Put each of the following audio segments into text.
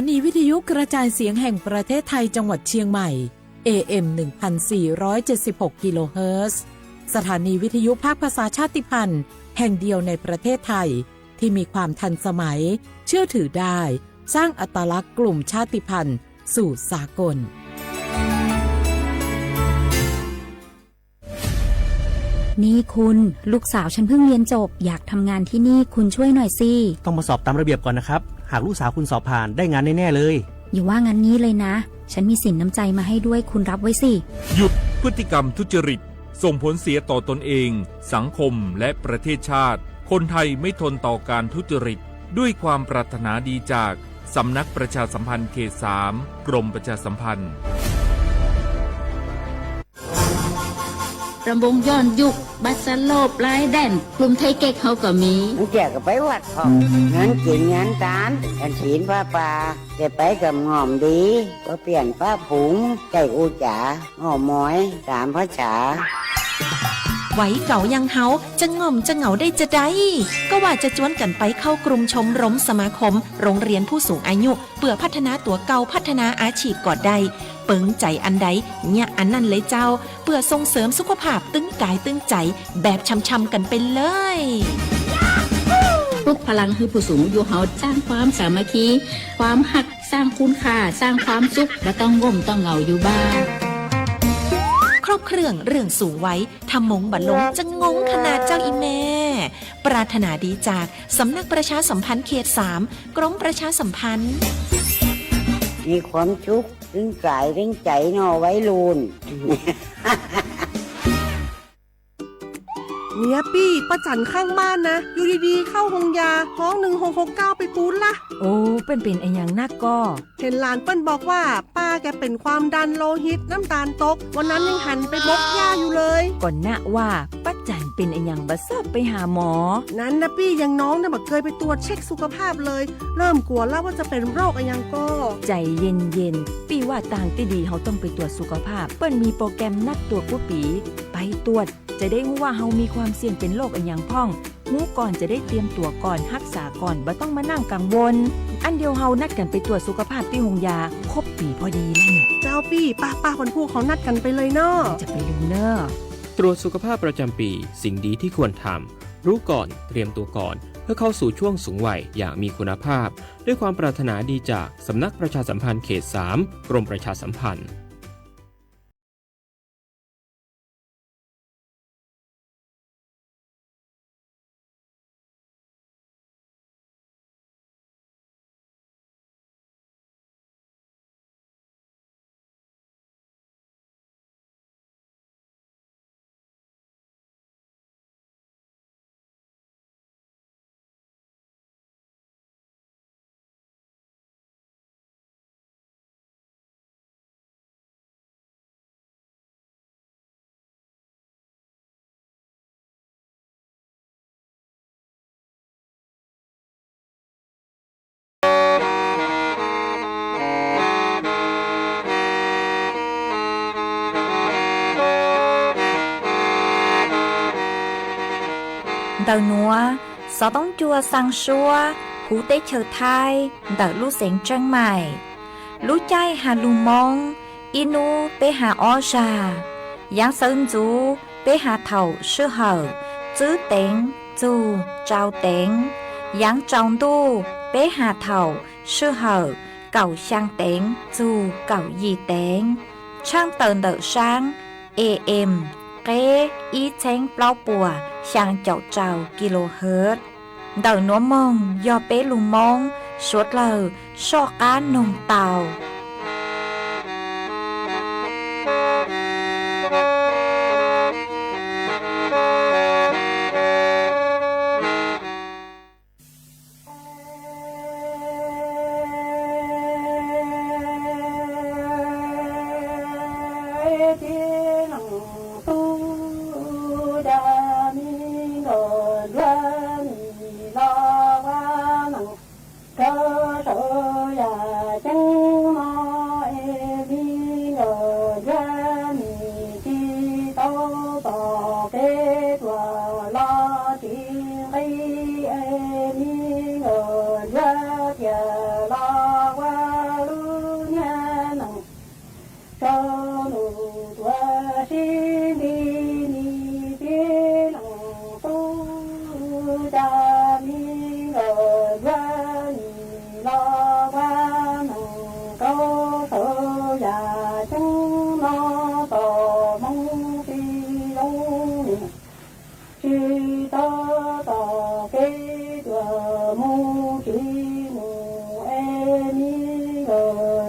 นีวิทยุกระจายเสียงแห่งประเทศไทยจังหวัดเชียงใหม่ เอ เอ็ม หนึ่งพันสี่ร้อยเจ็ดสิบหก กิโลเฮิรตซ์ สถานีวิทยุภาคภาษาชาติพันธุ์แห่งเดียวในประเทศไทย ที่มีความทันสมัย เชื่อถือได้ สร้างอัตลักษณ์กลุ่มชาติพันธุ์สู่สากล นี่คุณ ลูกสาวฉันเพิ่งเรียนจบ อยากทำงานที่นี่ คุณช่วยหน่อยสิ ต้องมาสอบตามระเบียบก่อนนะครับ หากลูกสาวคุณสอบผ่าน ได้งานแน่ๆเลย อย่าว่างั้นงี้เลยนะ ฉันมีสินน้ำใจมาให้ด้วย คุณรับไว้สิ หยุดพฤติกรรมทุจริต ส่งผลเสียต่อตนเอง สังคม และประเทศชาติ คนไทยไม่ทนต่อการทุจริต ด้วยความปรารถนาดีจาก สำนักประชาสัมพันธ์เขตสาม กรมประชาสัมพันธ์ รำวงย้อนยุค บัสโลปลายแดน กลุ่มไทยเก๊กเขาก็มี มันเกี่ยวกับไปวัดพ่อง งานกินงานทาน กันศีลผ้าป่า จะไปกับง่อมดี ก็เปลี่ยนพระผง ใจอู้จ๋า ง่อมอย ตามภาษา วัยเก่าอย่างเฮา จะง่อมจะเหงาได้จะใด ก็ว่าจะจวนกันไปเข้ากลุ่มชมรมสมาคม โรงเรียนผู้สูงอายุ เปื่อพัฒนาตั๋วเก่า พัฒนาอาชีพก็ได้ เปิงใจ๋อันใด เยียะอันนั้นเลยเจ้า เปื่อส่งเสริมสุขภาพตึงกายตึงใจ๋ แบบช่ำๆกันไปเลย ปลุกพลังหื้อผู้สูงอายุเฮา สร้างความสามัคคี ความฮัก สร้างคุณค่า สร้างความสุข บ่ต้องง่มต้องเหงาอยู่บ้าน ครบเครื่องเรื่องสูงวัย ถ้ามงบ่ลงจะงงขนาดเจ้าอีแม่ ปรารถนาดีจาก สำนักประชาสัมพันธ์เขตสาม กรมประชาสัมพันธ์ มีความสุข ตึงกายตึงใจ๋เนาะวัยรุ่น เนี่ยปี้ ป้าจั๋นข้างบ้านนะ อยู่ดีๆ เข้าโฮงยา ฮ้อง หนึ่งหกหกเก้า ไปปู๊ดละ โอ้ เปิ้นเป๋นอะหยังนักก่อ เห็นหลานเปิ้นบอกว่า ป้าแกเป็นความดันโลหิต น้ำตาลตก วันนั้นยังหันไปบกหญ้าอยู่เลย ก่อนนะว่า ป้าจั๋นเป๋นอะหยังบ่ซอบไปหาหมอ นั้นนะปี้ อย่างน้องเนี่ยบ่เคยไปตรวจเช็คสุขภาพเลย เริ่มกลัวแล้วว่าจะเป็นโรคอะหยังก่อ ใจ๋เย็นๆ ปี้ว่าตางตี้ดีเฮาต้องไปตรวจสุขภาพ เปิ้นมีโปรแกรมนัดตรวจกู้ปี๋ ไปตรวจ จะได้ฮู้ว่าเฮามีความเสี่ยงเป็นโรคอะหยังพ่อง ฮู้ก่อนจะได้เตรียมตั๋วก่อน ฮักษาก่อน บ่ต้องมานั่งกังวล อั้นเดียวเฮานัดกั๋นไปตรวจสุขภาพตี้โฮงยา ครบปี๋พอดีแล้วเนี่ย เจ้าปี้ ป้าๆ คนผู้เขานัดกั๋นไปเลยเนาะ จะไปลืมเน่อ ตรวจสุขภาพประจำปี สิ่งดีที่ควรทำ รู้ก่อน เตรียมตัวก่อน เพื่อเข้าสู่ช่วงสูงวัยอย่างมีคุณภาพ ด้วยความปรารถนาดีจากสำนักประชาสัมพันธ์เขตสาม กรมประชาสัมพันธ์ Ntawm nuav, xov toob cua xaa suab huv teb chaws Thaib ntawm lub xeev Tseeb Maim. Lub caij has lug Moob, ib nub peb has ob zag, yaav sawv ntxuv peb has thaum sij hawm tsib teev txug rau teev, yaav tsaus ntuj peb has thaum sij hawm kaum xyaa teev txug kaum yim teev. Tshaaj tawm ntawm saab A M qeb ib txheeb plaub puas xyaa caum rau kilohertz. Ntawm nuav moog yog peb lug Moob suav dlawg soj qaab noog tau.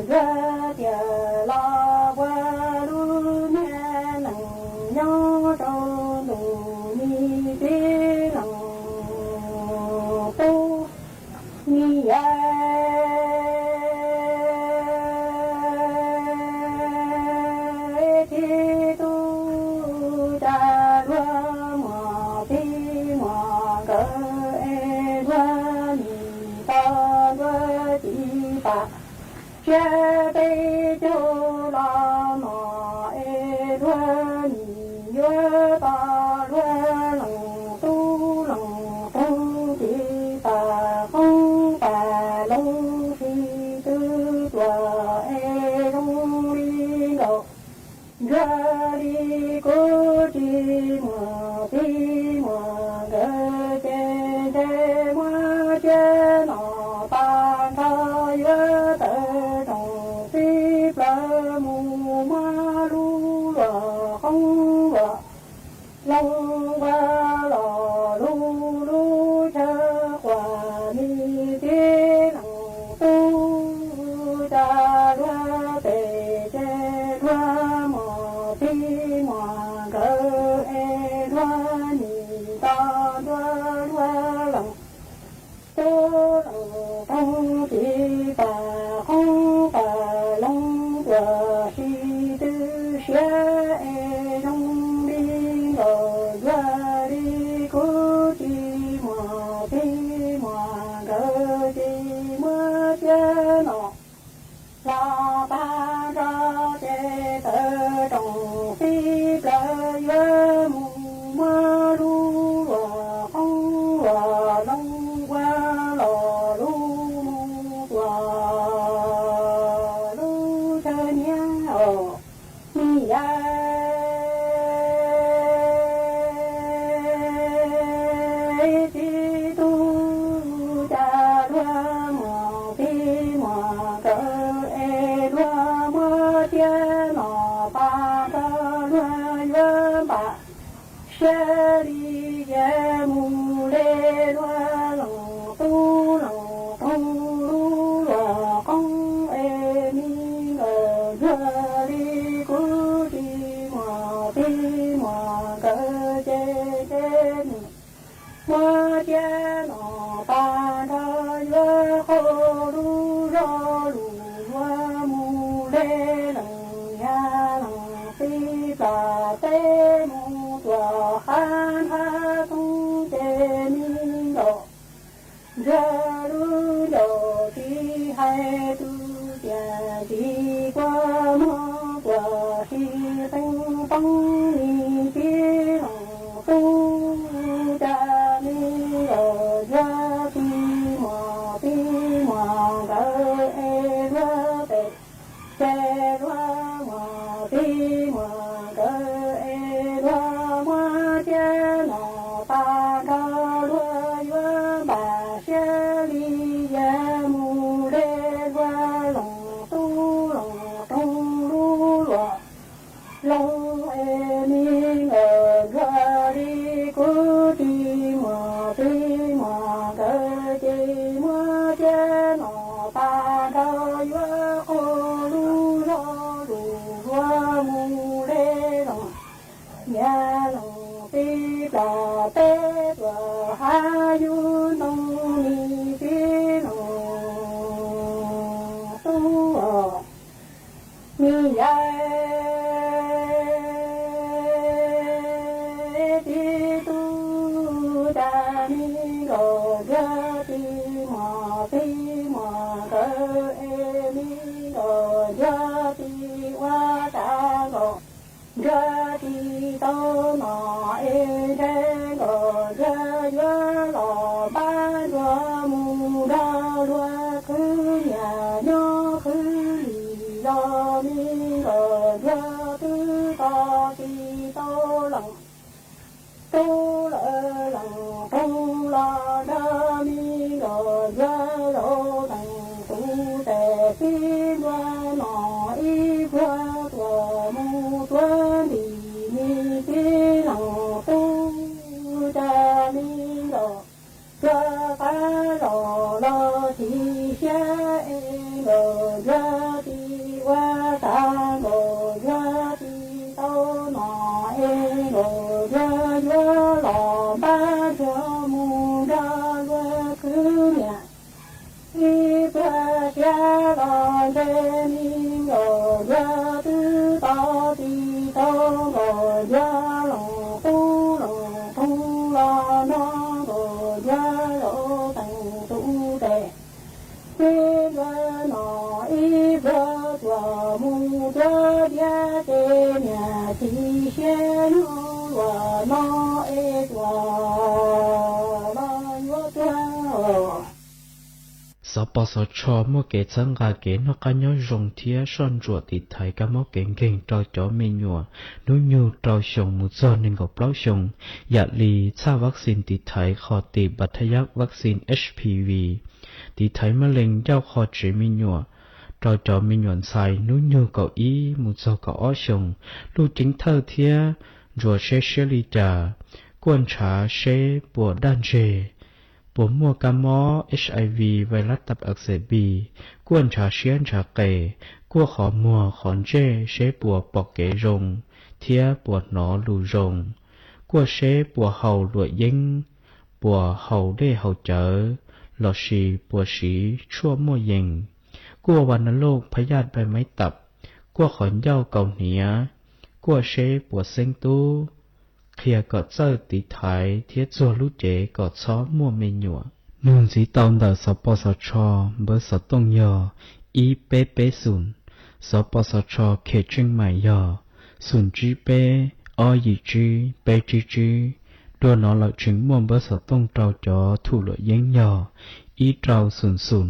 Ncuav tias los ua lub niag nees nyob rau ntu ni tib leej tub, ni yawg tib tug, cas luag muaj tib muaj nkawd es luag nim tau ntuav ci pam siab peb caug los no es luag nim yuav tau luag leej tub leej tug ci pam qoob pam loo sib tw tuaj es zoo li nkaus. Ncuav li kuv tsis muaj tib muaj nkawd ces ntshe muab tsiab no pab nrho yuav tawm rooj tib plaws mus muab lub luam qoob luam loo ua los lub lub chaw quas ni tib leej tub, cas luag pem ces luag muaj tib muaj nkawd es luag nim tau ntuav luag leej tub leej tug ci pam qoob pam loo tuaj sib tw siab es zoo li nkaus. Ncuav li kuv tsis muaj tib muaj nkawd ces muab tsiab no los pab nrho ces tawm rooj tib plaws yuav mus muab lub luam qoob luam loo ua los lub mus tuaj lub chaw niab os. Ni yawg tib tug, cas luag muaj tib muaj nkawd es luag muab tsiab no pab nrho luag yuav npam siab li yawg mus le luag leej tub leej tug lub luam qoob es me nkawd. Ncuav li kuv tsis muaj tib muaj nkawd ces ntshe muab tsiab no pab nrho yuav qhov lub zog lus luag mus le leej niam leej txiv plam teb mus tuaj qab nthab xoob ces me nkauj ncuag lub ncaus tsis hais tus tias tsis kua muag tuaj sib qeej poob ni tib leej tub, cas me nkauj ncuag tsis muaj tib muaj nkawd es luag pem ces luag muaj tib muaj nkawd es luag muab tsiab no pab nrho luag yuav npam siab li yawg mus le luag leej tub leej tug lub luam loo es me nkauj ncuag li kuv tsis muaj tib muaj nkawd ces muab tsiab no pab nrho yuav qhov lub zog lus luag mus le leej niam leej txiv plam teb tuaj hav yug ntoo ni tib leej tub os. Me yawg tib tug, cas me nkauj ncuag tsis muaj tib muaj nkawd es me nkauj ncuag tsis ua cas nkauj ncuag tsis tau no es ntshe nkauj ncuag yuav los npab ncuag mus nrog luag khwv niaj nyob khwv li los me nkauj ncuag twb tau tsis tau leej tub lawm leej tug los nrog me nkauj ncuag laus leej tub tes tib ntua no ib vuag tuaj mus tuav ntim ni tib leej tub, cas me nkauj ncuag qab zos los chim siab es nkauj ncuag tsis Ua tas nkaus yuav tsis tau no es nkaus yuav yuav los npaj ntsuag mus nrog luag khwv niam. Ib pliag siab los ntshe me nkaus yuav twb tau tsis tau nkaus yuav los qub los qub los no nkaus yuav los teem tus tes. Ib pliag no ib pliag tuaj mus tuaj tiag ces niam txiv siab no luag no es tuaj los yuav tuag. Xov pos xov tsho muaj kev txhawb nqa kev noj qab nyob zoo thiab soj ntsuam tiv thaiv kab mob kev nkeeg rau cov me nyuam hnub nyoog rau xyoo mus txog nees nkaum plaub xyoo, yam li txhaj vaccine tiv thaiv qhov tis bas thaj yab vaccine H P V, tiv thaiv mab lees ncauj qhov tsev me nyuam rau cov me nyuam ntxhais hnub nyoog kaum ib mus txog kaum ob xyoos, luj ceeb thawj thiab ntsuas seb siab li cas, kuaj ntshav seb puas daj ntseg, puas muaj kab mob H I V vais lab tab ak xes bi, kuaj ntshav siab ntshav qes, kuaj qhov muag qhov ntsej seb puas pom kev zoo thiab puas hnov lus zoo, kuaj seb puas haus luam yeeb, puas haus dej haus cawv, lossis puas siv tshuaj muaj yees, kuaj vas nas loj phab yaj bai maib tab, kuaj qhov ncauj kaus hniav, kuaj seb puas xeeb tub, qhia kom txawj tiv thaiv thiab txuag lub cev kom txhob muaj me nyuam. Nug ntxiv tau ntawm xov pos xov tsho npawb xov tooj yog ib peb peb xoom, xov pos xov tsho Khem Tseej Maim yog xoom tsib peb ob yim tsib peb tsib tsib. Dua no lawm tseem muaj npawb xov tooj rau cov thum luam yeeb yog ib rau xoom xoom,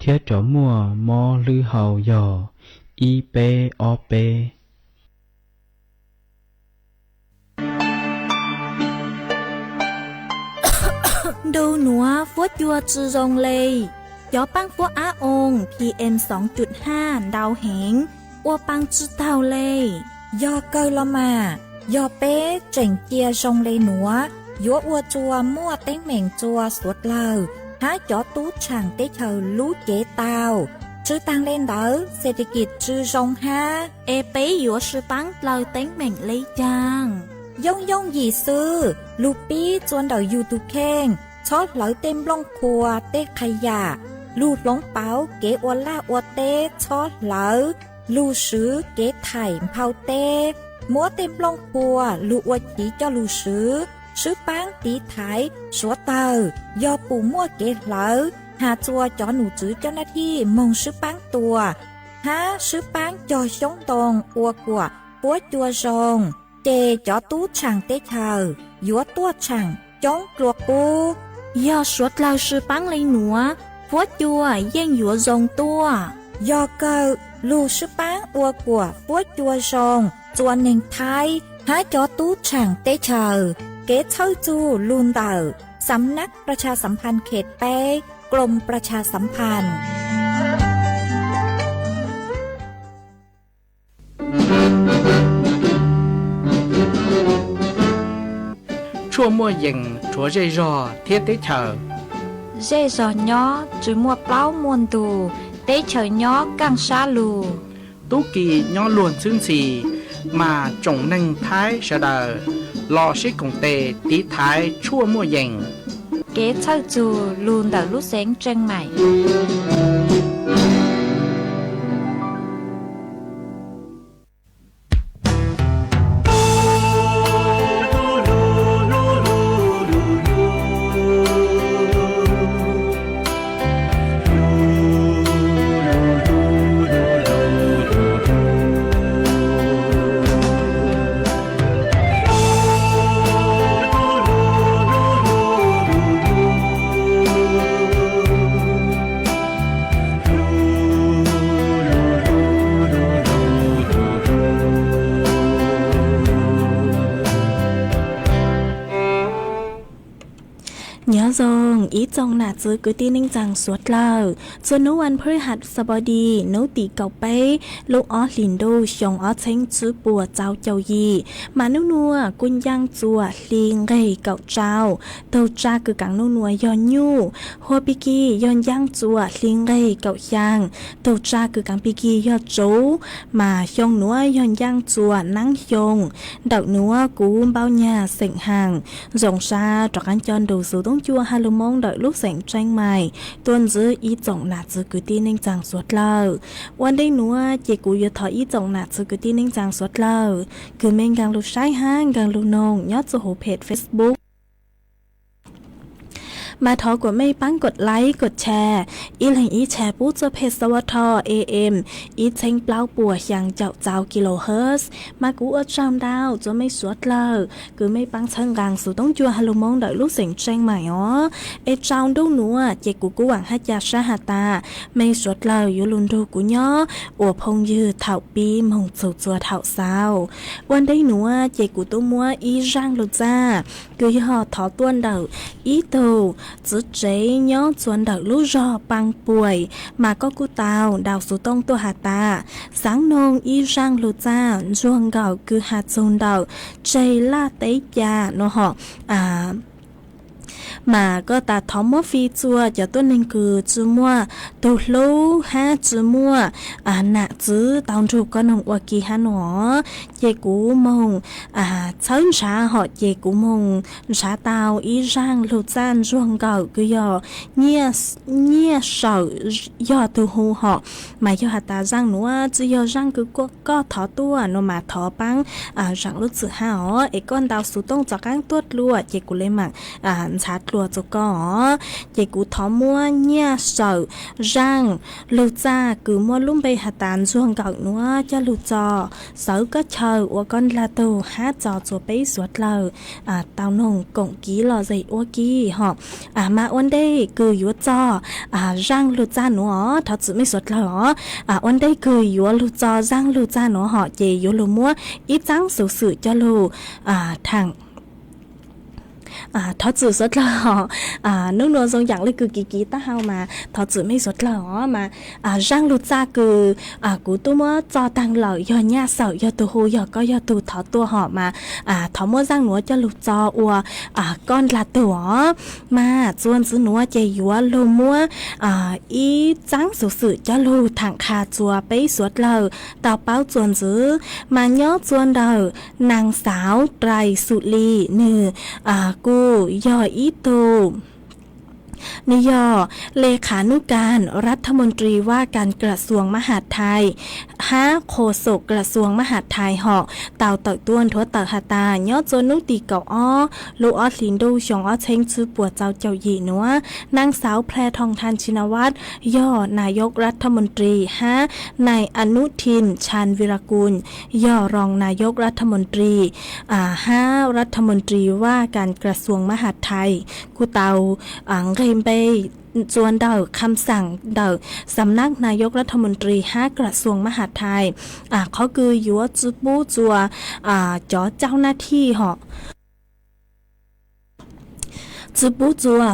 thiab cov muaj mob hlwb hau yog ib peb ob peb. Ntu nuav fuab cua tsi zoo le, cov paab fuab ab oo P M xoo cum haj ntau heev, ua paa tsi taug le. Yog kawg los mas, yog peb tseem cia zoo le nuav, yuav ua rua muaj teeb meem rua suav dlawg hab cov tub tshaam teb chaws lub cev tau. Tsi taag le ntawd, xes tes kis tsi zoo hab. Es peb yuav sib paab dlaws teeb meem le caag? Yooj yooj yim xwb, lug pib rua ntawm yug tug kheej, txhob hlawv tej nplooj qhua tej qha yam, lug hloov pauv kev ua laj ua teb txhob hlawv, lug swv kev thaim nphau teb, muab tej nplooj qhua lug ua chiv coj lug swv, sib paab tiv thaiv suav dlawg. Yog pum muaj kev hlawv, has rua cov num tswv coj nab thij moog sib paab tua, hab sib paab cog xyoob ntoo ua kuam fuab cua zoo, ces cov tub tshaam teb chaws yuav tuaj tshaam coob dlua qub. Yog suav dlawg sib paab le nuav, fuab cua yeej yuav zoo tuaj. Yog kawg, lug sib paab ua kuam fuab cua zoo rua neeg Thaib hab cov tub tshaam teb chaws. Kev txhawj txug lug ntawm Sam nab Pra Cha Sam Phan Khet peb, Klom Pra Cha Sam Phan. Tshuaj muaj yees rhuav zej zog thiab teb chaws. Zej zog nyob tsi muaj plaub muaj ntug, teb chaws nyob kaaj sab lug. Tub ki nyob luag ntxhwb ntxhi, mas tsoom neeg Thaib sawv daws los sib koom tes tiv thaiv tshuaj muaj yees. Kev txhawj txug lug ntawm lub xeev Tseej Maim. Ib tsoom nam txwv kwv tij neej tsaa suav dlawg, txhua nub vas phwj has xab pov dis nub tim kaum peb lub ob hlis ntuj xyoo ob txheeb tswb puas txaus caum yim, mas nub nuav kuj ncaaj txuas hli nqeg kaum rau, tug tsa kws kaav nub nuav yog nyuj, hua pig kig yog ncaaj txuas hli nqeg kaum xyaa, tug tsa kws kaav pig kig yog tsuv, mas xyoo nuav yog ncaaj txuas naab xyoo. Ntawm nuav kuv Npauj Nyag xeem Haas zoo sab rov qaab coj nrug xuv toob cua ha lug Moob ntawm lub xeem Tseeb Mais tuaj ntsib ib tsoom nam txwv kwv tij neej tsaa suav dlawg. Ua ntej nuav ces kuv yuav thov ib tsoom nam txwv kwv tij neej tsaa suav dlawg kws mej nkaag lug saib hab nkaag lug noog nyob txug huv peg Facebook mas thov kuas mej paab kod like kod share, ib leeg ib share pub txug peg Xa Ua Tho A M ib txheeb plaub puas xyaa caum txaus kilohertz. Mas kuv ua tsaug ntau txug mej suav dlawg kws mej paab txhawb nqaa xuv toob cua ha lug Moob ntawm lub xeem Tseeb Mais os. Es rau nruab nuav ces kuv kuj vaam hab ca sab has tas mej suav dlawg yuav lug nrug kuv nyob ua phooj ywg thaum pib moog txug txhua thaum xaus. Ua ntej nuav ces kuv tub muab ib zaaj lug txaj kws yog thov tuaj ntawm ib tug txiv tsev nyob txuas ntawm lub zog Paa Puam, mas koj kuj tau ntaus xuv tooj tuaj has tas xaav noog ib zaaj lug txaj ntsuag nkaum kws has txug ntawm tseg laj teb ca nuav hom. Mas koj tas thov muab fij txua cov tuab neeg kws tsi muaj tug hlub hab tsi muaj nam txwv tau nrug koj noog ua ke hab nuav. Ces kuv moog txhawb nrhav hom ces kuv moog nrhav tau ib zaaj lug txaj ntsuag nkaum kws yog Nyiaj Sawm yog tug hu hom. Mas yog has tas zaaj nuav tsi yog zaaj kws koj thov tuaj nuav mas thov paab zaam lub txim hab os, es koj ntaus xuv tooj tov qaab tuaj dlua ces kuv le maam ntxhav dlua txug koj os. Ces kuv thov muab Nyiaj Sawm zaaj lug txaj kws muaj lub npe has tas ntsuag nkaum nuav coj lug txo xawv koj chaw ua koj ndlag tug hab txo txua peb suav dlawg tau noog koom kiv los zes ua ke hom. Mas ua ntej kws yuav txo zaaj lug txaj nuav os, thov txim mej suav dlawg os, ua ntej kws yuav lug txo zaaj lug txaj nuav hom ces yuav lug muab ib txaab xuv xwm coj lug thaam. Thov txim suav dlawg hom, nub nuav zoo yaam le kws kiv kiv taub hau mas thov txim mej suav dlawg os. Mas zaaj lug txaj kws kuv tub muab txo taag lawm yog Nyiaj Sawm yog tug hu, yog koj yog tug thov tuaj hom mas thov muab zaaj nuav coj lug txo ua koj ndlag tug os. Mas txuas ntxiv nuav ces yuav lug muab ib txaab xuv xwm coj lug thaam qha txua peb suav dlawg tau paub txuas ntxiv. Mas nyob txua ntawm Naag Xauv Rais Xus Lis, nwg kuj yog ib tug, nwg yog เลขานุการรัฐมนตรีว่าการกระทรวงมหาดไทย hab โฆษกกระทรวงมหาดไทย hom, tau tawm tuaj nthuav tawm has tas nyob txua nub tim kaum ob lub ob hlis ntuj xyoo ob txheeb tswb puas txaus caum yim nuav, Naag Xauv แพทองธาร ชินวัตร yog นายกรัฐมนตรี hab นายอนุทิน ชาญวีรกูล yog รองนายกรัฐมนตรี hab รัฐมนตรีว่าการกระทรวงมหาดไทย kuj tau nqeg npe txua ntawm คำสั่ง ntawm สำนักนายกรัฐมนตรี hab กระทรวงมหาดไทย qhov kws yuav tsi pub txua cov เจ้าหน้าที่ hom, tsi pub txua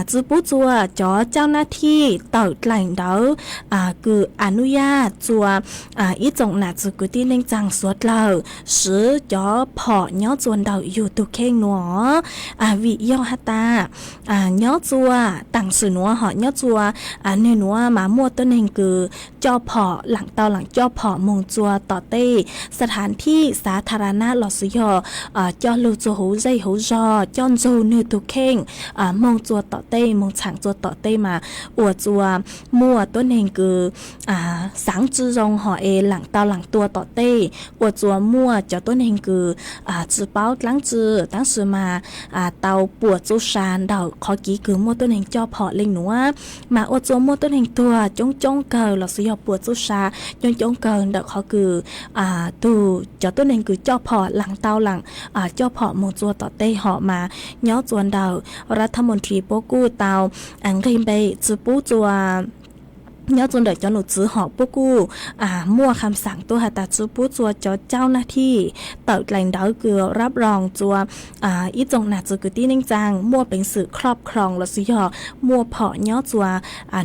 tsi pub txua cov เจ้าหน้าที่ tawm dlaim ntawv kws อนุญาต txua ib tsoom nam txwv kwv tij neej tsaa suav dlawg siv cov phom nyob txua ntawm yug tug kheej nuav. Vim yog has tas nyob txua taam sim nuav hom, nyob txua nwg nuav mas muaj tuab neeg kws coj phom, laam tau laam coj phom moog txua tom tej สถานที่สาธารณะ lossis yog coj lug txua huv zej huv zog, coj nrug nwg tug kheej moog txua tom tej, moog txhaam txua tom tej mas ua txua muaj tuab neeg kws xaav tsi zoo hom es laam tau laam tua tom tej, ua txua muaj cov tuab neeg kws tsi paub dlaab tsi, tab sis mas tau puam txuj sa ntawm qhov kiv kws muaj tuab neeg coj phom le nuav, mas ua txua muaj tuab neeg tuag coob coob kawg lossis yog puam txuj sa coob coob kawg ntawm qhov kws tug, cov tuab neeg kws coj phom laam tau laam coj phom moog txua tom tej hom. Mas nyob txua ntawm รัฐมนตรี puab kuj tau nqeg npe tsi pub txua nyob txua ntawm cov nom tswv hom puab kuj muaj kham xaam tuaj has tas tsi pub txua cov cau nag thij tawm dlaim ntawv kws rab roos txua ib tsoom nam txwv kwv tij neej tsaa muaj peev xwm khlob khloos lossis yog muaj phom nyob txua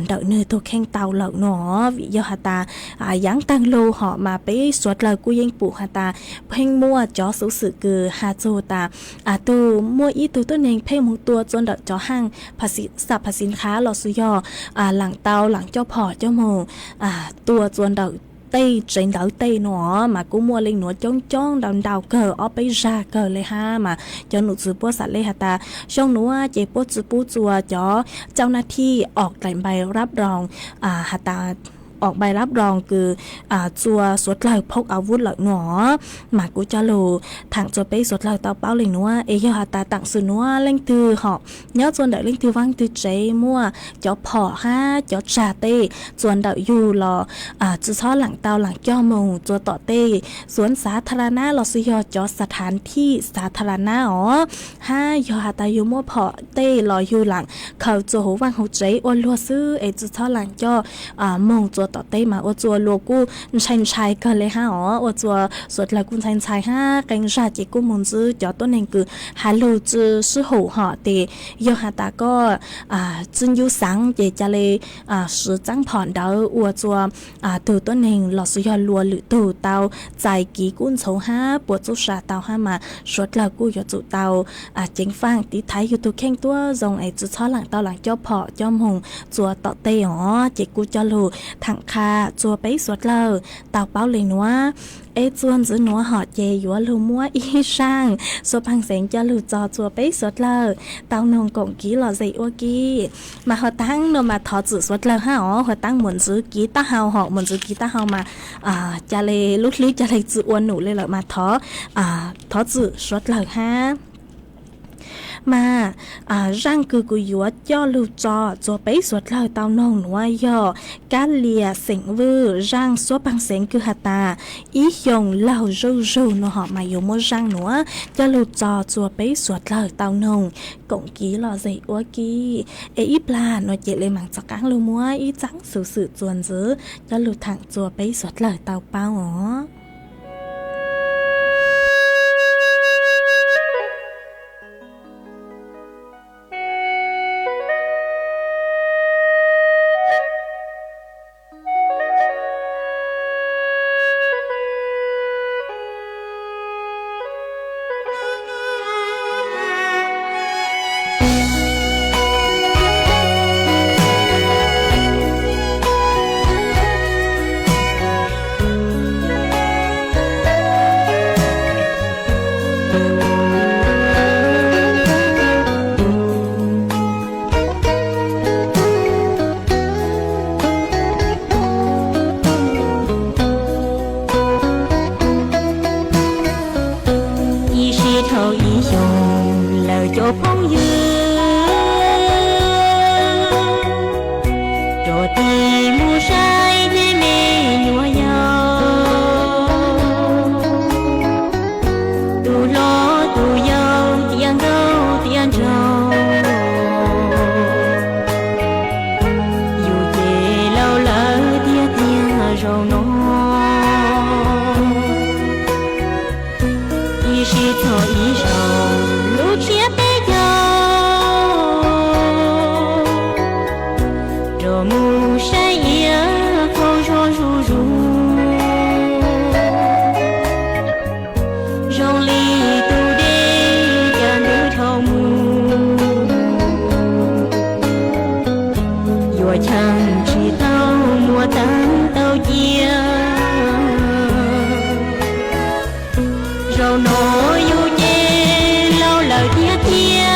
ntawm nwg tug kheej tau lawm no. Vim yog has tas yaav taag lug hom mas peb suav dlawg kuj yeej pum has tas pheej muaj cov xuv xwm kws has txug tas tug muaj ib tug tuab neeg pheej moog tua txua ntawm cov haaj xa phav xiv khav lossis yog laam tau laam coj phom coj moog tua txua ntawm tej tsev ntawv tej no mas kuj muaj leej nuav coob coob ntau ntau kawg ob peb zag kawg le hab mas cov nom tswv puab xaav le has tas xyoo nuav ces puab tsi pub txua cov cau nag thij om dlaim npai rab roos has tas om npai rab roos kws txua suav dlawg phob av vuv lawm no mas kuj coj lug thaam txua peb suav dlawg tau paub le nuav es yog has tas taam sim nuav leej twg hom nyob txua ntawm leej twg vaaj twg tsev muaj cov phom hab cov tsag tej txua ntawm yug los tsi txhob laam tau laam coj moog txua tom tej xuav xav tha ra nab lossis yog cov xav thav thij xav tha ra nab os. Hab yog has tas yug muaj phom tej los yug laam khaws txua huv vaaj huv tsev ua luag xwb es tsi txhob laam coj moog txua tom tej mas ua txua luag kuj ntshai ntshai kawg le hab os. Ua txua suav dlawg kuj ntshai ntshai hab qee zag ces kuj moog ntsib cov tuab neeg kws has lug tsi sib hum hom tes yog has tas koj tsi ncu xaav ces ca le siv txaab phom ntawd ua txua tug tuab neeg lossis yog luag lwm tug tau txais kiv kub ntxhov hab puas txuj sa tau hab mas suav dlawg kuj yuav tsum tau ceev faaj tiv thaiv yug tug kheej tuab zoo es tsi txhob laam tau laam coj phom coj moog txua tom tej os. Ces kuj coj lug thaam qha txua peb suav dlawg tau paub le nuav. Es txuas ntxiv nuav hom ces yuav lug muab ib zaaj xuab paag xeev coj lug txog txua peb suav dlawg tau noog koom kiv lom zem ua ke. Mas huv taab no mas thov txim suav dlawg hab os, huv taab mum ntxiv kiv taub hau hom mum ntxiv kiv taub hau mas ca le lub hlwb ca le tsi ua num le lawm mas thov, thov txim suav dlawg hab. Mas zaaj kws kuv yuav coj lug tso txua peb suav dlawg tau noog nuav yog kab lias xeem vwj zaaj xuab paag xeev kws has tas ib xyoos laug zuj zug no hom mas yuav muab zaaj nuav coj lug tso txua peb suav dlawg tau noog koom kiv lom zem ua ke. Es ib plag no ces le maam txav qaab lug muab ib txaaj xuv xwm txuas ntxiv coj lug thaam txua peb suav dlawg tau paub os. Ib sij dhau ib xyoos lawm cov phooj ywg, rov tig mus saib tej me nyuam yaus, tus hlob tus yau tiav nkauj tiav nraug, yus ces laus lawm tiag tiag zaum no. Ib sij txog ib zaug lub tsiab teb caug, rov mus saib iav qhau zog zuj zus, zoo li tus dej cas ntws dhau mus, yuav cheem tsis tau muab taag tau cia. Zaum no yus ces laus lawm tiag tiag,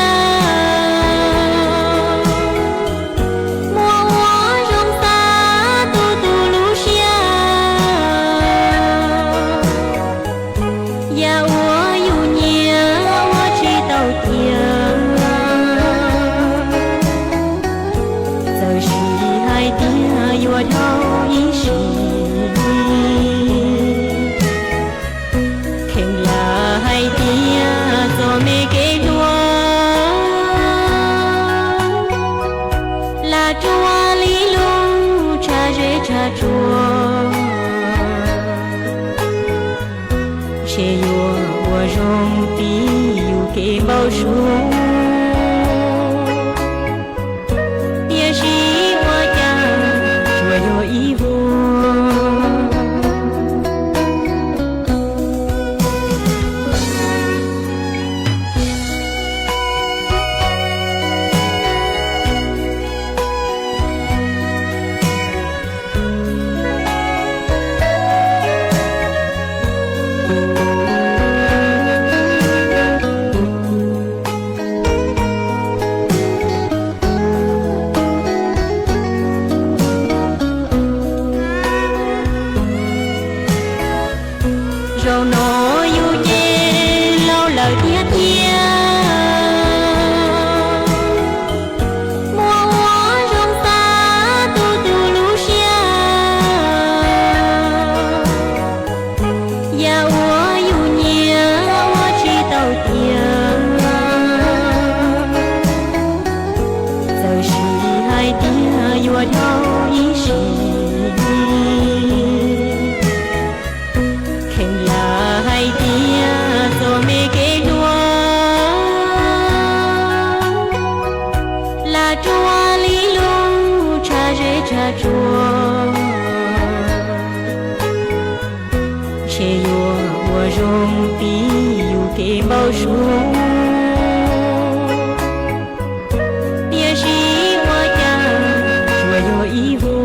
muaj ua zoo xav tu tu lub siab, yam uas yus nyiam ua tsis tau cia. Txawm sis hais tias yuav dhau ib sim, kheev lam hais tias txom me kev hlub, lam rua li lub tshav ze. npau suav, tiam sis ua cas tsuas yog ib vuag. Zaum no yus ces laus lawm thiab tiag, muaj ua zoo xav tu tu lub siab, yam uas yus nyiam ua tsis tau tiag, txawm sis hais tias yuav dhau ib sim, kheev lam hais tias txom me kev dua, lam rua li lub tshav zeb tshav tsuag, ntshe yuav ua zoo tib yus kev npau suav, tiam sis ua cas tsuas yog ib vuag.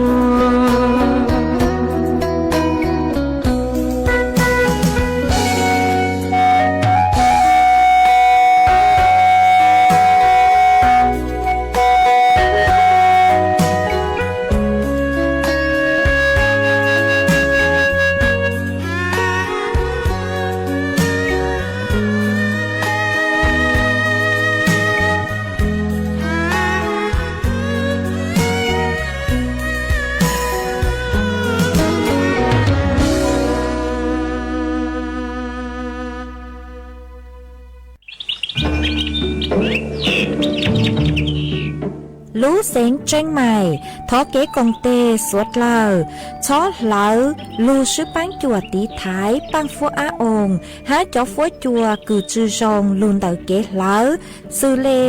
Lub xeev Tseeb Maim thov kev koom tes suav dlawg txhob hlawv lug swb paab cuam tiv thaiv paaj fuab ab oo hab cov fuab cua kws tsi zoo lug ntawm kev hlawv, xws le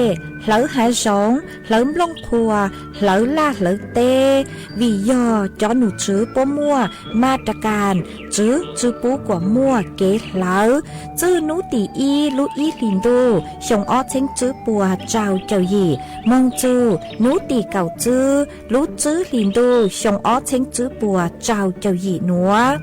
hlawv hav zoov, hlawv nplooj qhuas, hlawv laj hlawv teb, vim yog cov num tswv puab muaj ma ra kas tswv tsi pub kuas muaj kev hlawv. Txwj nub tim ib lub ib hlis ntuj xyoo ob txheeb tswb puas rau caum yim moog txug nub tim kaum tswb lub tswb hlis ntuj xyoo ob txheeb tswb puas rau caum yim nuav.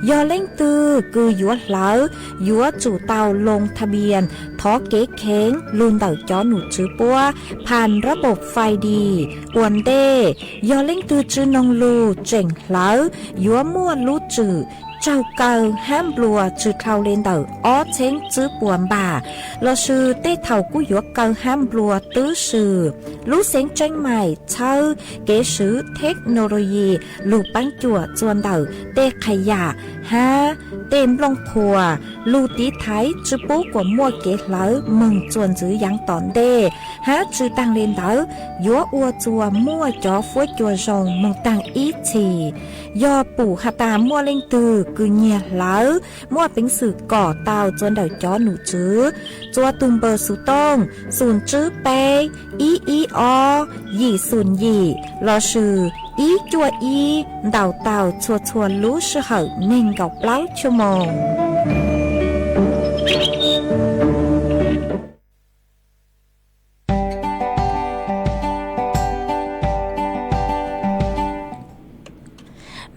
Yog leej twg kws yuav hlawv, yuav tsum tau loo tha npias thov kev kheev lug ntawm cov num tswv puab phas rab pom fais dis ua ntej. Yog leej twg tsi noog lug tseem hlawv, yuav muaj lub tswm raug kaw hab nplua tsi dhau le ntawm ob txheeb tswb puas npam, lossis tej thaum kuj yuav kaw hab nplua twb swm. Lub xeev Tseeb Maim txhawb kev swv theknoloyi lug paab cuam txuas ntawm tej qhas yam hab tej nplooj qhuas lug tiv thaiv tsi pub kuas muaj kev hlawv moog txuas ntxiv yaav tom ntej, hab tsi taag le ntawd yuav ua txuas muaj cov fuab cua zoo moog taag ib txhis. Yog pum has tas muaj leej twg kws nyiag hlawv, muaj peev xwm kom tau txuas ntawm cov num tswv txuas tug npawb xov tooj xum tswb peb ib ib ob yim xum yim lossis ib cuaj ib ntaus tau txhua txhua lub sij hawm neeg nkaum plaub chua moos.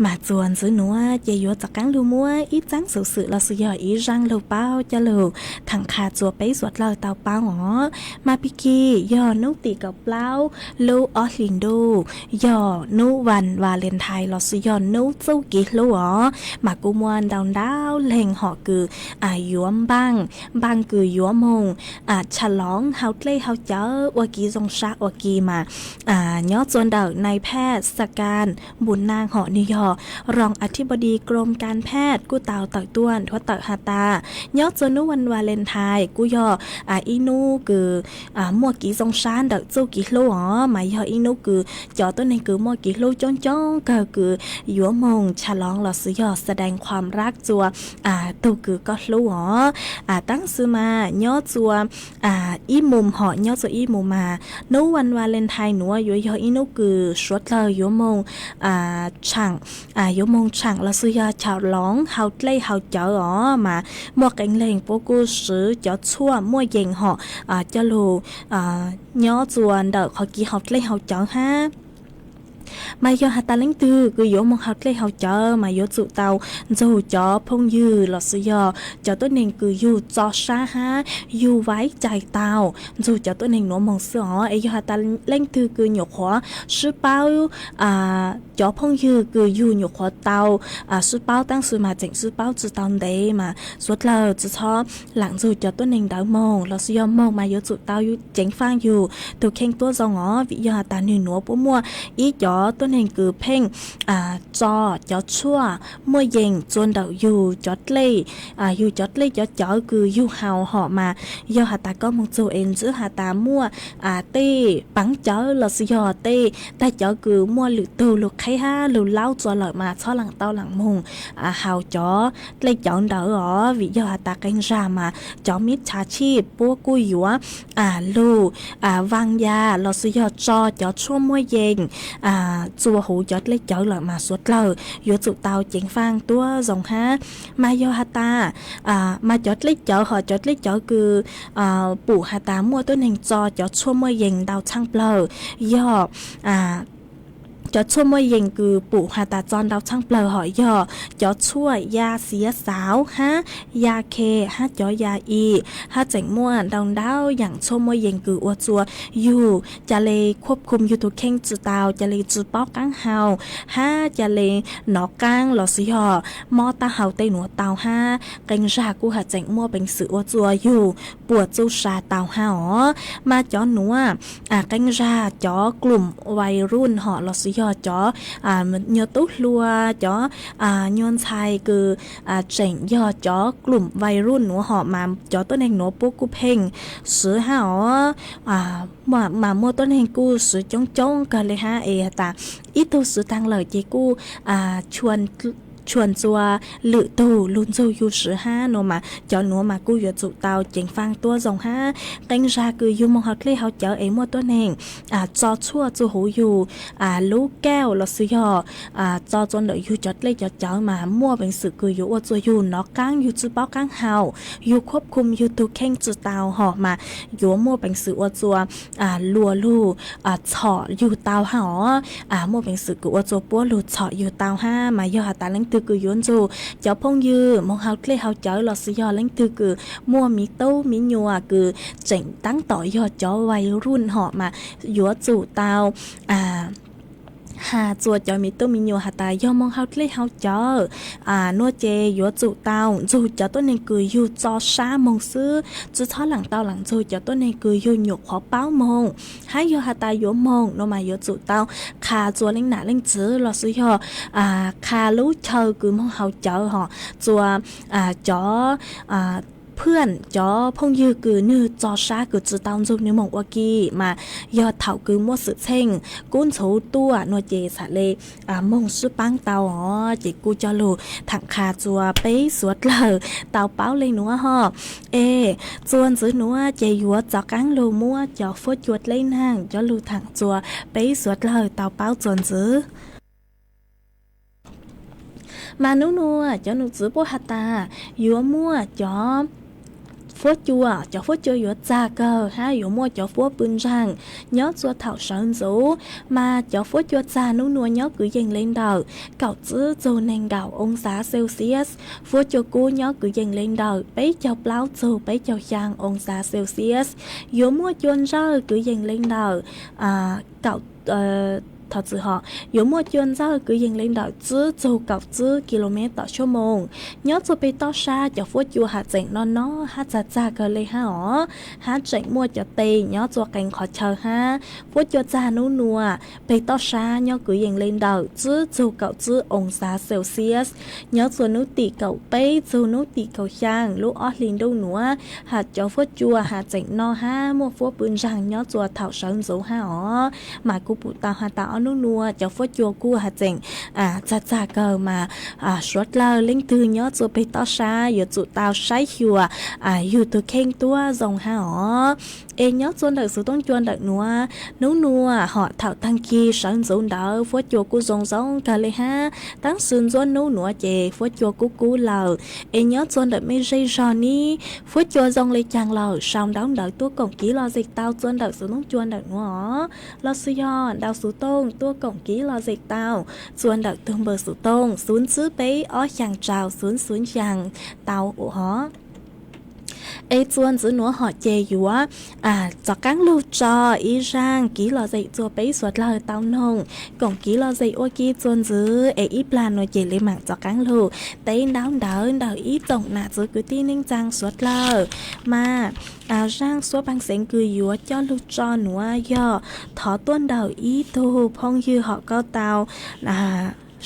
Mas txuas ntxiv nuav ces yuav rov qaab lug muab ib txaab xuv xwm lossis yog ib zaaj lug paub coj lug tham qha txuas peb suav dlawg tau paub os. Mas pig kig yog nub tim kaum plaub lub ob hlis ntuj, yog nub vas Valentine lossis yog nub txuj kev hlub os, mas kuj muaj ntau ntau leeg hom kws yuav npaaj, npaaj kws yuav moog tshaloov hauv dlej hauv cawv ua kev zoo sab ua ke mas nyob txuas ntawm nais phaj Sakan Npus Naaj hom nwg yog Rau อธิบดีกรมการแพทย์ kuj tau tawm tuaj nthuav tawm has tas, nyob txog hnub วันวาเลนไทน์ kuj yog ib hnub kws muaj kev zoo sab ntawm txuj kev hlub os, mas yog ib hnub kws cov tuab neeg kws muaj kev hlub coob coob kawg kws yuav moog cha loov los xwb yog แสดงความรัก txug tug kws koj hlub os. Tab sis mas nyob txug ib mus hom nyob txug ib mus mas hnub วันวาเลนไทน์ nuav yuav yog ib hnub kws suav dlawg yuav moog tshaam, yuav moog tshaam los xwb yog cha loov hau dlej hau cawv os, mas muaj qee leeg puab kuj swv cov tshuaj muaj yees hom coj lug nyob txug ntawm qhov kev hau dlej hau cawv hab. Mas yog has tas leej twg kws yuav moog hau dlej hau cawv mas yuav tsum tau nrug cov phooj ywg los xwb yog cov tuab neeg kws yug txo sab hab yug vaiv cai tau nrug cov tuab neeg nuav moog xwb os. Es yog has tas leej twg kws nyuam qhuav sib paub, cov phooj ywg kws yug nyuam qhuav tau sib paub tab sis mas tseem sib paub tsi tau ntev mas suav dlawg tsi txhob laam nrug cov tuab neeg ntawd moog los xwb yog moog mas yuav tsum tau ceev faaj yug tug kheej tuab zoo os, vim yog has tas nwg nuav puab muaj ib cov tuab neeg kws pheej tso cov tshuaj muaj yees txua ntawm yug cov dlej, yug cov dlej cov cawv kws yug hau hom mas yog has tas koj moog txug es ntxwb has tas muaj tej peev cawv los xwb yog tej taag cawv kws muaj lwm tug lug qheb hab lug laub txua lawm mas txhob laam tau laam moog hau cov dlej cawv ntawd os, vim yog has tas qee zag mas cov mib txha tshij puab kuj yuav lug vaa ya los xwb yog tso cov tshuaj muaj yees txua huv cov dlej cawv lawm mas suav dlawg yuav tsum tau ceev faaj tuab zoo hab. Mas yog has tas mas cov dlej cawv hom cov dlej cawv kws pum has tas muaj tuab neeg tso cov tshuaj muaj yees ntau tshaaj plawg yog cov tshuaj muaj yees kws pum has tas tso ntau tshaaj plawg hom yog cov tshuaj ya xiav xauv hab ya khe hab cov ya i hab tseem muaj ntau ntau yaam tshuaj muaj yees kws ua txua yug ca le khuab khum yug tug kheej tsi tau, ca le tsi paub qaab hau hab ca le nov qaab los xwb yog mob taub hau tej nuav tau hab qee zag kuj has tseem muaj peev xwm ua txua yug puas txuj sa tau hab os. Mas cov nuav qee zag cov กลุ่มวัยรุ่น hom los xwb yog cov nyuag tub hluas cov nyuag ntxhais kws tseem yog cov กลุ่มวัยรุ่น nuav hom mas cov tuab neeg nuav puab kuj pheej swv hab os. Mas muaj tuab neeg kuj swv coob coob kawg le hab es tas ib tug swv taag lawm ces kuj tshua txua lwm tug lug nrug yug swv hab no mas cov nuav mas kuj yuav tsum tau ceev faaj tuab zoo hab. Qee zag kws yug moog hau dlej hau cawv es muaj tuab neeg tso tshuaj txua huv yug lub kauj los xwb yog tso txua ntawm yug cov dlej cov cawv mas muaj peev xwm kws yuav ua txua yug nov qaab yug tsi paub qaab hau, yug khuab khum yug tug kheej tsi tau hom mas yuav muaj peev xwm ua txua luas lug txhom yug tau hab os. Muaj peev xwm kws ua txua puab lug txhom yug tau hab. Mas yog has tas leej twg kws yuav nrug cov phooj ywg moog hau dlej hau cawv los xwb yog leej twg kws muaj miv tub miv nyuas kws tseem taab tom yog cov วัยรุ่น hom mas yuav tsum tau has txua cov miv tub miv nyuas has tas yog moog hau dlej hau cawv nuav ces yuav tsum tau nrug cov tuab neeg kws yug txo sab moog xwb, tsi txhob laam tau laam nrug cov tuab neeg kws yug nyuam qhuav paub moog. Hab yog has tas yuav moog no mas yuav tsum tau qha txua leej nam leej txiv los xwb yog qha lub chaw kws moog hau cawv hom txua cov phwaj cov phooj ywg kws nwg txo sab kws tsi tau nrug nwg moog ua ke mas yog thaum kws muaj xwm txheej kub ntxhuv tuaj nuav ces xam le moog sib paab tau os. Ces kuj coj lug thaam qha txua peb suav dlawg tau paub le nuav hom. Es txua ntxiv nuav ces yuav rov qaab lug muab cov fuab cua dleb naag coj lug thaam txua peb suav dlawg tau paub txua ntxiv. Mas nub nuav cov num txwv puab has tas yuav muaj cov fuab cua, cov fuab cua yuav txag kawg hab yuav muaj cov fuab pw ntsaag nyob txua thaum sawv ntxuv. Mas cov fuab cua txag nub nuav nyob kwv yees le ntawm kaum tsib txug neeg nkaum oo xav Celsius. Fuab cua kub nyob kwv yees le ntawm peb caug plaub txug peb caug xyaa oo xav Celsius. Yuav muaj cua ntsawj kwv yees le ntawm kaum Thov txim hom, yuav muaj cua ntxawj kwv yees li ntawm tsib txug kaum tsib ki lo mev tawm sua moos. Nyob txua peg toj sab cov fuab cua has tseem no no hab txag txag kawg le hab os, hab tseem muaj cov tes nyob txua qee qhov chaw hab. Fuab cua txag nub nua peg toj sab nyob kwv yees li ntawm tsib txug kaum tsib oo xav Celsius. Nyob txua nub tim kaum peb txug nub tim kaum xyaa lub ob hli nruj nuav, has cov fuab cua has tseem no hab muaj fuab pw ntsaag nyob txua thaum sawv ntxuv hab os. Mas kuv pum tau has tas ob nub nua cov fuab cua kuj has tseem txag txag kawg mas suav dlawg leej twg nyob txua peg toj sab yuav tsum tau saib xyuas yug tug kheej tuab zoo hab os. Es nyob txua ntawm xuv tooj cua ntawm nuav, nub nua hom thaum taag kig sawv ntxuv ntawd fuab cua kuj zoo zoo kawg le hab. Taab sis ntxuab nub nuav ces fuab cua kub kub lawm. Es nyob txua ntawm mej zej zog nib, fuab cua zoo le caag lawm sau ntaub ntawv tuaj koom kiv lom zem tau txua ntawm xuv tooj cua ntawm nuav os. Los sis yog ntau xuv tooj tuaj koom kiv lom zem tau txua ntawm tug npawb xuv tooj xuv tsib peb ob xyaa rau xuv xuv xyaa tau os. Es txua ntxiv nuav hom ces yuav rov qaab lug tso ib zaaj kiv lom zem txua peb suav dlawg tau noog koom kiv lom zem ua ke txua ntxiv. Es ib plag nuav ces le maam rov qaab lug teb ntaub ntawv ntawm ib tsoom nam txiv kwv tij neej tsaa suav dlawg. Mas zaaj suab paag xeev kws yuav coj lug tso nuav yog thov tuaj ntawm ib tug phooj ywg hom koj tau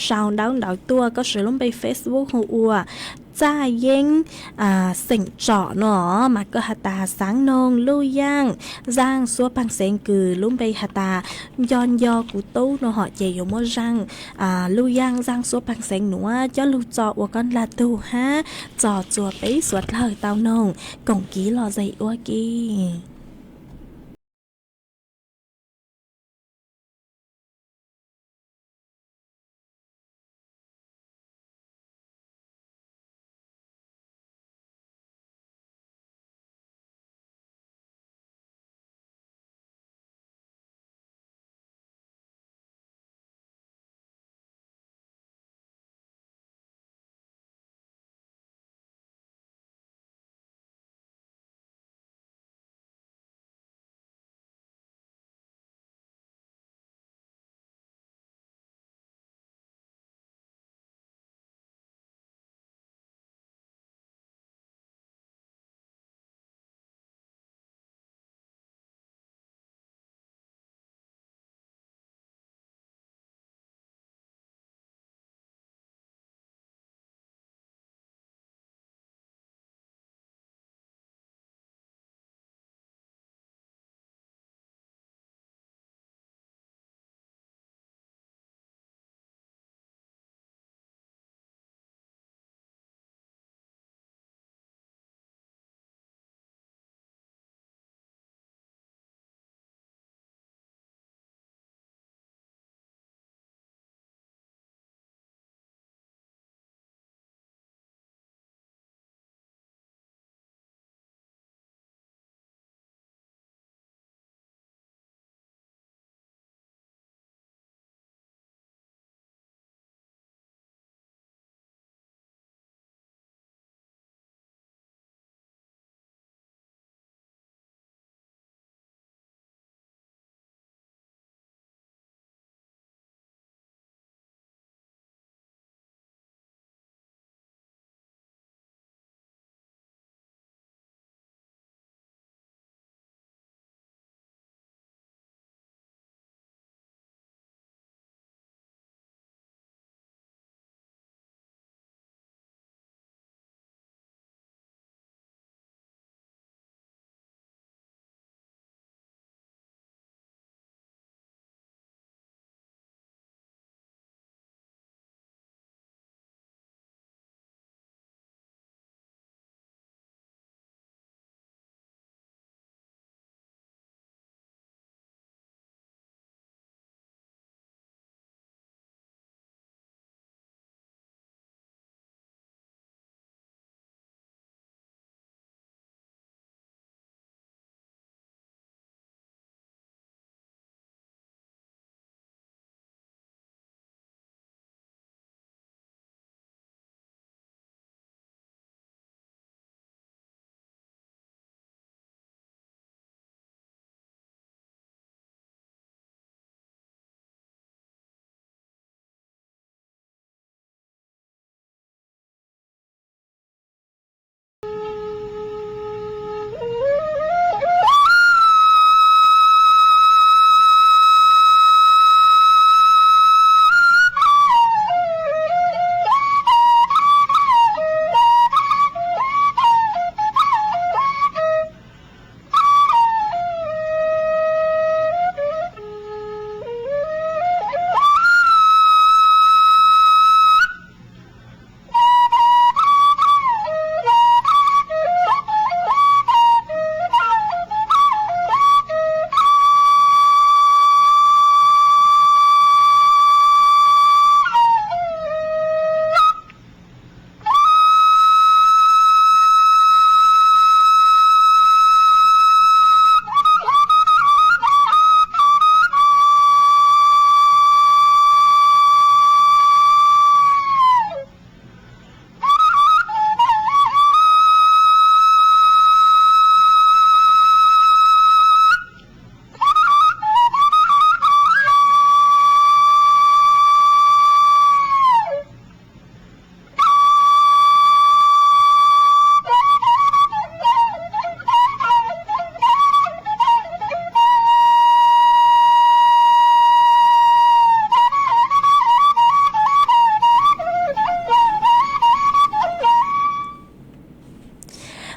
sau ntaub ntawv tuaj, koj siv lub npe Facebook hu ua Txaj Yeeb xeem Tsom no, mas koj has tas xaav noog luj yaaj zaaj suab paag xeev kws lub npe has tas Nco Nco Kuv Tub no hom ces yuav muab zaaj luj yaaj zaaj suab paag xeev nuav coj lug tso ua koj ndlag tug hab tso txua peb suav dlawg tau noog koom kiv lom zem ua ke.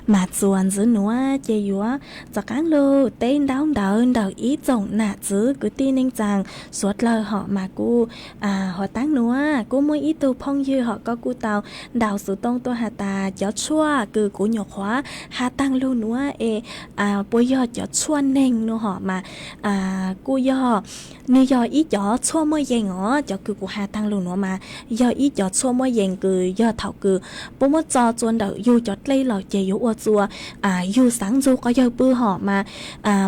Mas txuas ntxiv nuav ces yuav rov qaab lug teb ntaub ntawv ntawm ib tsoom nam txwv kwv tij neej tsaa suav dlawg hom mas kuv, hov taab nuav kuj muaj ib tug phooj ywg hom koj kuj tau ntaus xuv tooj tuaj has tas cov tshuaj kws kuv nyuam qhuav has taag lug nuav es puas yog cov tshuaj neeg no hom mas kuj yog, nwg yog ib cov tshuaj muaj yees os, cov kws kuv has taag lug nuav mas yog ib cov tshuaj muaj yees kws yog thaum kws puab muab tso tsua ntawm yug cov dlej lawm ces yuav ua tsua yug xaav ntsug quas yawg pw hom mas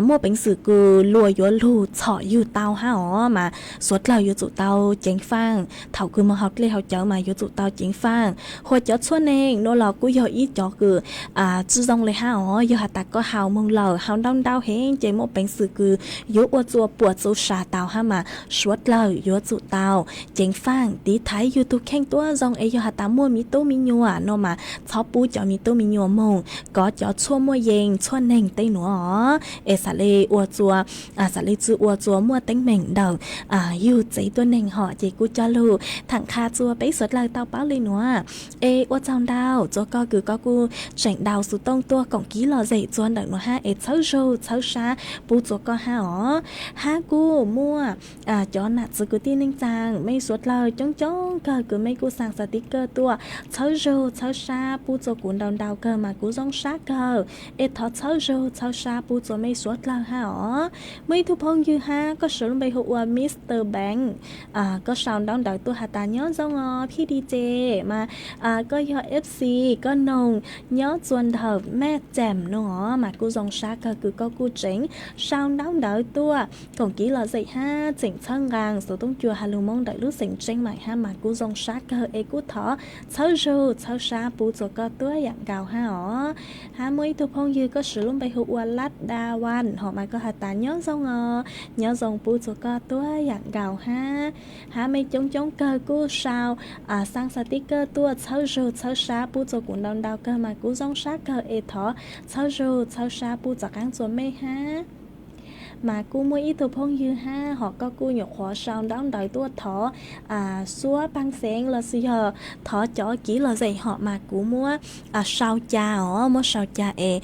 muaj peev xwm kws luas yuav lug txhom yug tau hab os mas suav dlawg yuav tsum tau ceev faaj thaum kws moog haus dlej haus cawv mas yuav tsum tau ceev faaj. Hua cov tshuaj neeg no los kuj yog ib cov kws tsi zoo le hab os, yog has tas koj haus moog lawm haus ntaub ntaub heev ces muaj peev xwm kws yuav ua tsua puam txu sa tau hab mas suav dlawg yuav tsum tau ceev faaj tiv thaiv yug tug kheej tuab zoo es yog has tas muaj miv tub miv nyuam no mas txhob pub cov miv tub miv nyuam moog kov cov tshuaj muaj yees tshuaj neeg tej nuav os es xaav le ua tsua, xaav le tsi ua tsua muaj teeb meem ntawm yug txev tuab neeg hom ces kuj coj lug thaam qha tsua peb suav dlawg tau paub le nuav. Es ua tsaug ntau tsua koj kws koj kuj tseem ntaus xuv tooj tuaj koom kib lom zem tsua ntawm nuav hab es txhawb zug txhawb sab pub tsua koj hab os. Hab kuj muaj cov nam txwv kwv tij neej tsaa mej suav dlawg coob coob kawg kws mej kuj xaa xav tiv kawg tuaj txhawb zug txhawb sab pub tsua kuv ntau ntau kawg mas kuv zoo sab kawg. Es thov txhawb zug txhawb sab pub tsua mej suav dlawg hab os. Muaj ib tug phooj ywg hab koj sau lub npe hu ua Mister Bank, koj sau ntaub ntawv tuaj has tas nyob zoo os Phij Di Ces mas koj yog F C, koj noog nyob tsua ntawm Mej Ceem no os mas kuj zoo sab kawg kws koj kuj tseem sau ntaub ntawv tuaj koom kib lom zem hab tseem txhawb nqaa xuv tooj cua has lug Moob ntawm lub xeev Tseeb Maim hab mas kuj zoo sab kawg es kuj thov txhawb zug txhawb sab pub tsua koj tuab yaam nkaus hab os. Hab muaj ib tug phooj ywg koj sau lub npe hu ua Lab Da Wan hom mas koj has tas nyob zoo os, nyob zoo pub tsua koj tuab yaam nkaus hab. Hab mej coob coob kawg kuj sau xaa xav tiv kawg tuaj txhawb zug txhawb sab pub tsua kuv ntau ntau kawg mas kuv zoo sab kawg es thov txhawb zug txhawb sab pub tsov qaab tsua mej hab. Mas kuj muaj ib tug phooj ywg hab hom koj kuj nyuam qhuav sau ntaub ntawv tuaj thov xuab paag xeev lossis yog thov cov kib lom zem hom mas kuv muab sau ca os, muab sau ca es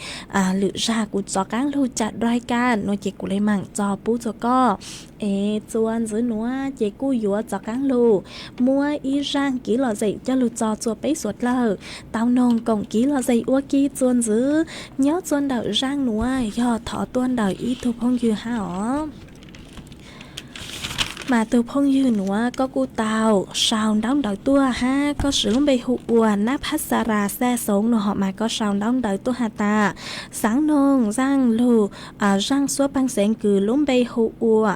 lwm zag kuv tsov qaab lug ca dai ka no ces kuv le maam tso pub tsua koj. Es tsua ntxiv nuav ces kuj yuav tsov qaab lug muab ib zaaj kib lom zem coj lug tso tsua peb suav dlawg tau noog koom kib lom zem ua ke tsua ntxiv. Nyob tsua ntawm zaaj nuav yog thov tuaj ntawm ib tug phooj ywg hab os. Mas tug phooj ywg nuav koj kuj tau sau ntaub ntawv tuaj hab koj sau lub npe hu ua Nab Phab Xa Ra Xaj Xoov no hom mas koj sau ntaub ntawv tuaj has tas xaav noog zaaj lug, zaaj xuab paag xeev kws lub npe hu ua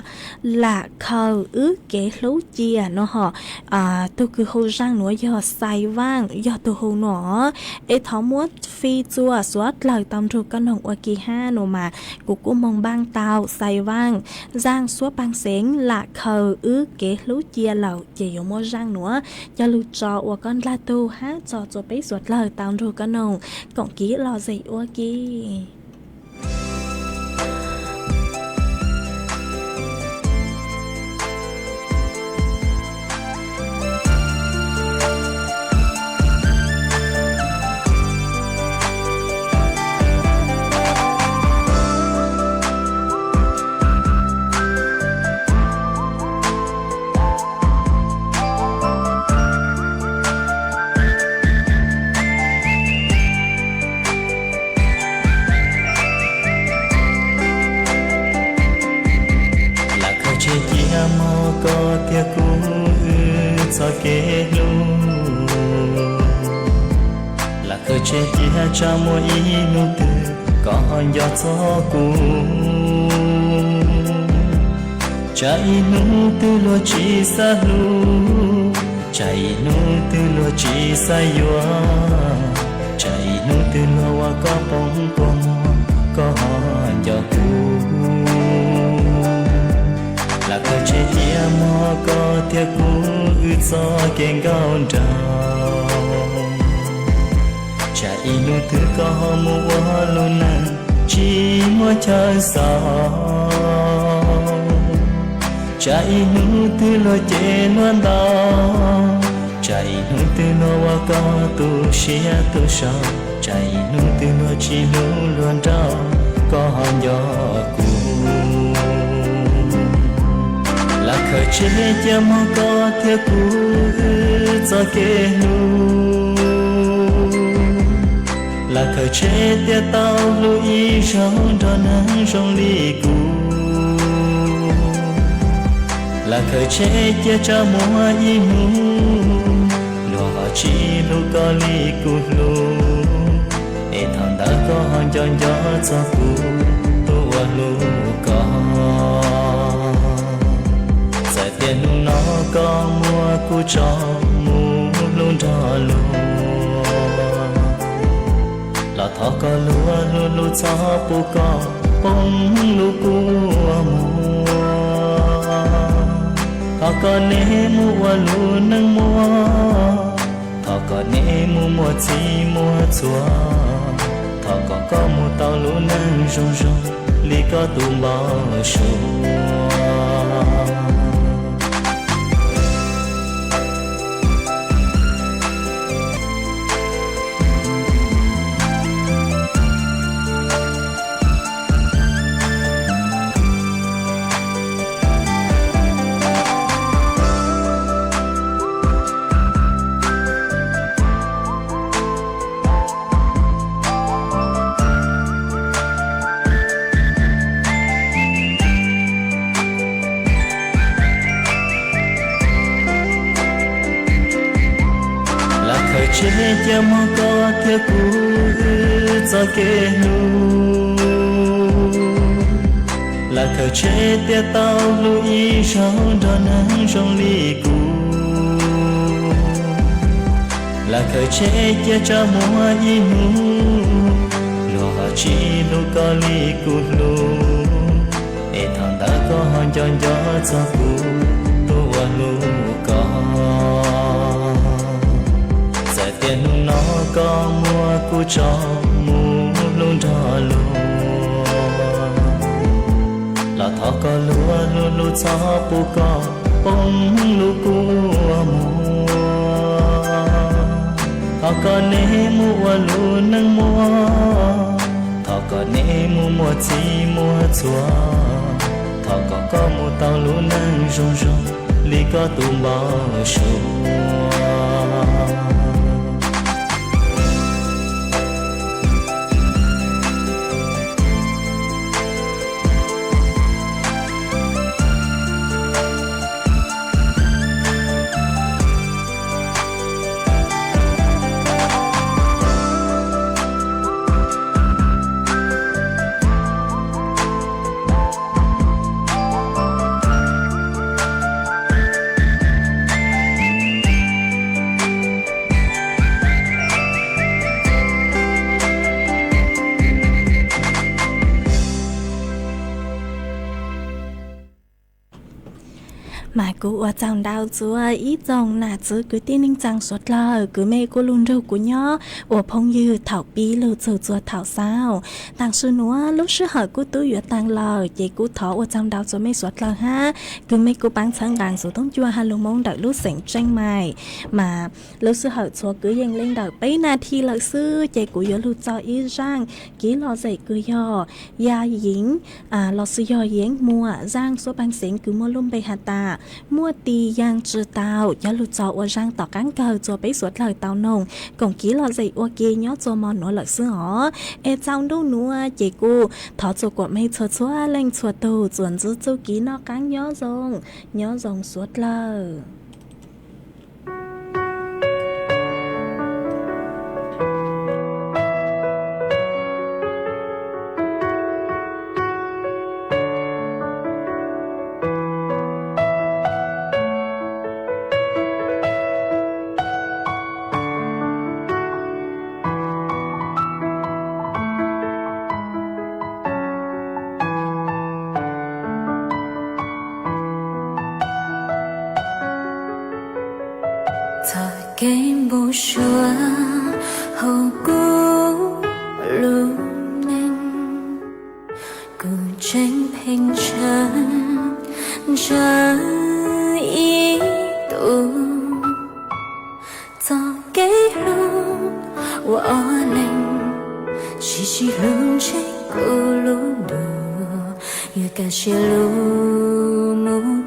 Lam Khaws Wb Kev Hlub Cia no hom, tug kws hu zaaj nuav yog Xais Vaaj yog tug hu no. Es thov muab fij tsua suav dlawg tau nrug koj noog ua ke hab no mas kuv kuj moog npaaj tau Xais Vaaj zaaj xuab paag xeev Lam Khaws Wb Kev Hlub Cia lawm ces yuav muab zaaj nuav coj lug tso ua koj ndlag tug hab tso tsua peb suav dlawg tau nrug koj noog koom kib lom zem ua ke. Lam khaws tseg cia mog koj thiab kuv wb txoj kev hlub. Lam khaws tseg cia tsam muaj ib hnub twg koj ho nco txog kuv. Tsam ib hnub twg luag tsis xav hlub, tsam ib hnub twg luag tsis xav yuav, tsam ib hnub twg luag ua koj poob kua muag koj ho nco kuv. Lam khaws tseg cia mog koj thiab kuv wb txoj kev nkauj nraug. Tsam ib hnub twg koj ho mus ua lub neej tsis muaj chaw xaus, tsam ib hnub twg luag cem luag ntaus, tsam ib hnub twg luag ua koj tu siab tu sau. Tsam ib hnub twg luag tsis hlub luag nrog koj ho nco kuv. Lam khaws tsheb cia muab koj thiab kuv wb txoj kev hlub. Lam khaws tsheb cia tau hlub ib zaug nrog neeg zoo li kuv. Lam khaws tsheb cia tsa muag ib hnub, luag ho tsis hlub koj li kuv hlub. Es thaum ntawd koj ho nco nco txog kuv, tus uas hlub koj. Txawm tias hnub no koj muab kuv tso mus hlub nrog luag, los thov koj luag hlub hlub txhob pub koj poob lub kua muag. Thov kom neb mus ua lub neej muaj, thov kom neb mus muaj txij muaj txhua, thov kom koj mus tau lub neej zoo zoo li koj tus npau suav. Lam khaws tsheb cia muab koj thiab kuv wb txoj kev hlub. Lam khaws tsheb cia tau hlub ib zaug nrog neeg zoo li kuv. Lam khaws tsheb cia tsa muag ib hnub, luag ho tsis hlub koj li kuv hlub. Es thaum ntawd koj ho nco nco txog kuv, tus uas hlub koj. Txawm tias hnub no koj muab kuv tso mus hlub nrog luag, los thov koj luag hlub hlub txhob pub koj poob lub kua muag. Thov kom neb mus ua lub neej muaj, thov kom neb mus muaj txij muaj txhua, thov kom koj mus tau lub neej zoo zoo li koj tus npau suav. Mas kuv ua tsaug ntau txhua ib tsoom nam txiv kwv tij neej tsaa suav dlawg, kwv mej kuj lug nrug kuv nyob ua phooj ywg thaum pib lug txug txua thaum xaus. Taam sim nuav lub sij hawm kuj tub yuav taag lawm, ces kuj thov ua tsaug ntau txhua mej suav dlawg hab kwv mej kuj paab txhawb nqaa Xuv Toob Cua Halo Moob ntawm lub xeem Tseej Maim. Mas lub sij hawm txhua kwv yees le ntawm peb nas this lawm xwb, ces kuv yuav lug tso ib zaaj kiv lom zem kws yog Yaj Yeev los sis yog Yeev Muam, zaaj suab paag xeev kws muaj lub npe has tas Muaj Tis Yaag Tsi Tau, coj lug tso ua zaaj tom qaab kawg txhua peb suav dlawg tau noog koom kiv lom zem ua ke nyob txhua mo nuav lawm xwb os. Es txaus ntuj nuav ces kuj thov txhua kuam mej txhua txhua leej txhua tug txuas ntxiv txuj kev noj qaab nyob zoo, nyob zoo suav dlawg. Txoj kev npau suav hauv kuv lub neej, kuv tseem pheej ntshaw ntshaw ib tug. Txoj kev hlub uas ob leeg Tsis hlub ntshe kuv lub ntuj yuav kaj siab lug mus